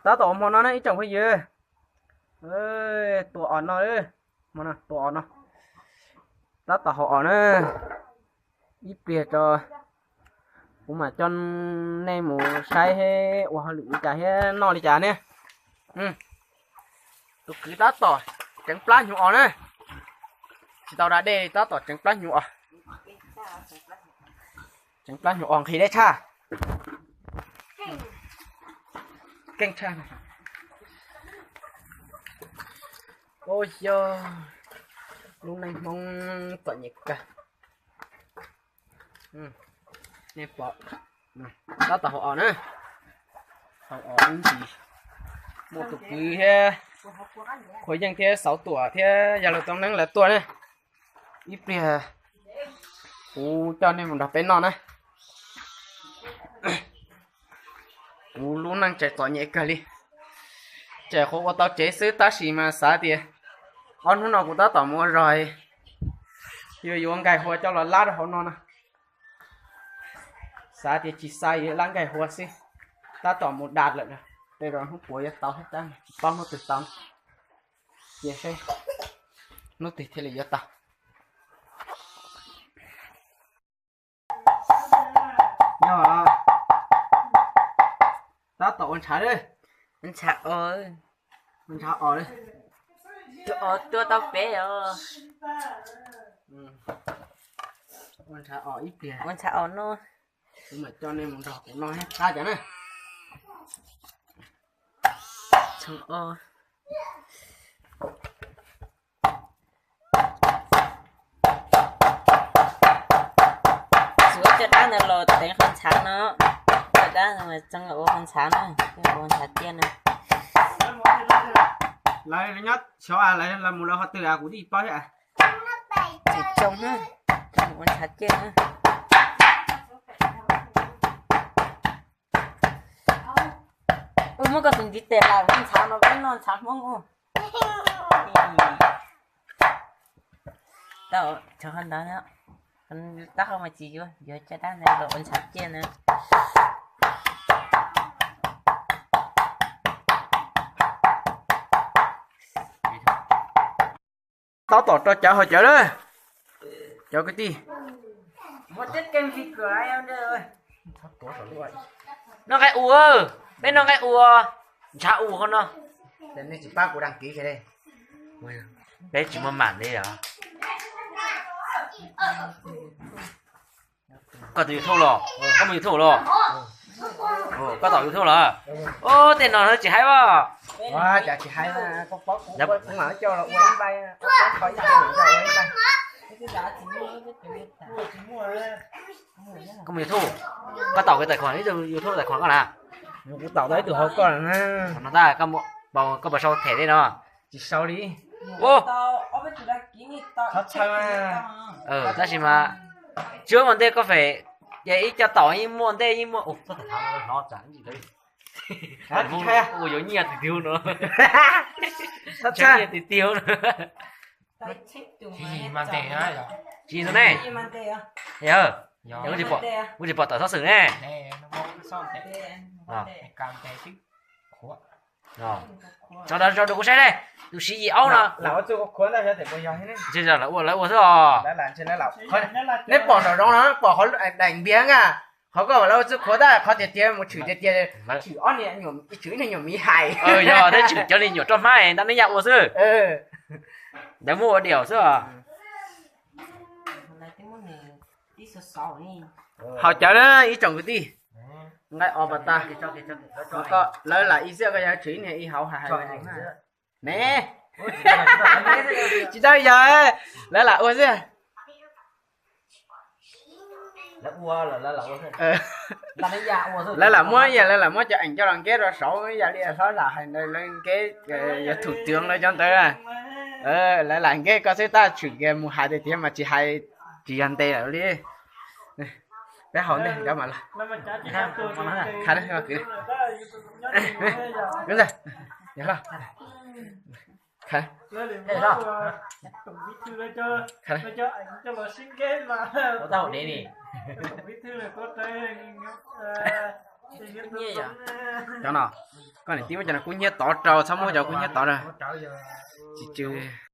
Tab tom ua hmo no na ib tsoom phooj ywg. Tua os no, hmo no tua os no. Tab tom haus os na. Ib pliag tso, kuv mam coj nej mus saib ua hauj lwm li cas thiab noj li cas ne. Tus kwv tab tom tseev plab hnyuv os na. Tsis tau da dej li tab tom tseev plab hnyuv os. Tseev plab hnyuv os nqhis deb tshaj. Keej tshaj. Ua xyov, lub neej Hmoob txom nyem kawg. Nej pom, tab tom haus os na. Haus os ib ntsis. Muaj tus kwv thiab, Qhua Yeej thiab Xauv Tuam thiab Yaj Lug Toob Neeb lawv tuaj na. Ib pliag kuv coj nej mus nrog peb noj na. Kuv lub neej tseem txom nyem kawg li. Tseem qhuav ua tau tsev xwb tab sis mas xav tias ob hnub no kuv tab tom mus ua zog, yuav yuav nkaij hua coj los lab rau hauv no na. Xav tias tsis xa yuav lab nkaij hua xwb, tab tom mus da lawm. Tej zaum hnub puav yuav tau thiab tab tsis paub hnub twg tau. Cia seb hnub twg thiaj li yuav tau. Nyob, tab tom ua ntshav lawm. Ntshav os, ntshav os, tua tau peb os. Ua ntshav os ib pliag, ua ntshav os no. Kuv mam coj nej mus nrog kuv noj qab cov na. Txhoov os. Txuav caj dab ntawd los teev qhov ntshav no. Caj dab ntawd txeev ua qhov ntshav na, ua ntshav ciaj na. Lawv nyob xyov lawv mus lawv qhov twg kuv tsis paub thiab. Tseem tsoo na, ua ntshav ciaj na. Ua muab koj tus ntiv tes lawm, ntshav no peb noj ntshav Hmoob ua. Tau, tsoo qhov ntawd, taub hau mas tsis yuav, yuav caj dab ntawd los ua ntshav ciaj na. Tab tom rau cawv haus cawv lawm cov kwv tij. Noj nqaij ua, peb noj nqaij ua, ntshav ua qhov no. Nej tsis pab kuv đăng ký li. Peb tsis muaj mam li os. Koj tus YouTube los, koj muaj YouTube los? Koj tau YouTube los? Ub, tej no tsis hais os. Tsis hais, kuv mam coj los ua ib npai, ua ib npai. Koj muaj YouTube, koj tau ib tug YouTube tài khoản koj na. Kuv tau ib tug hauv koj na. Koj puas sau them tej no? Tsis sau li. Tab sis mas tsis muaj ntej koj fem, ces ib co tau yeej muaj ntej yeej muaj. Ua yuav nyiaj tiag tiag no. Nyiaj tiag tiag no. Tsis ne, kuv tsis pom tawm xov xwm ne. Tso rau kuv saib ne, tus siv yim aub no. Lawv ua xwb os. Neb pom nram zoov no pom qhov daim npias na, qhov koj lawv ua txuj khuav tab qhov tias tias mus tshwm tias tias tshwm ob niag, tshwm ib niag nyuam miv hais. Yog thiab tshwm cov niag nyuam roj hmab ntab neb yaj ua xwb. Lawv muab ua diaum xwb os. Haus cawv na ib tsoom kwv tij. Nqaij os pas tas. Lawv lam ib xwb koj yog tshwm ib niag ib hauv hais hais ne. Tsis tau yog, lawv lam ua xwb. Lawv lam muab, lawv lam muab cov eem coj los nkeb rau saud ib yam li hlob zam hais ntawd, lawv nkeb yuav thum twv lawv cov ntawd. Lawv lam nkeb koj xwb tab tshwm kiag mus hais tiag tiag mas tsis hais, tsis yog ntes lawm li. Peb haus ntej cov mam los. Cov no. Koj niam tij muab cov no kub hnyiab tod rau, txhob muab cov kub hnyiab tod na. Tsis tsw.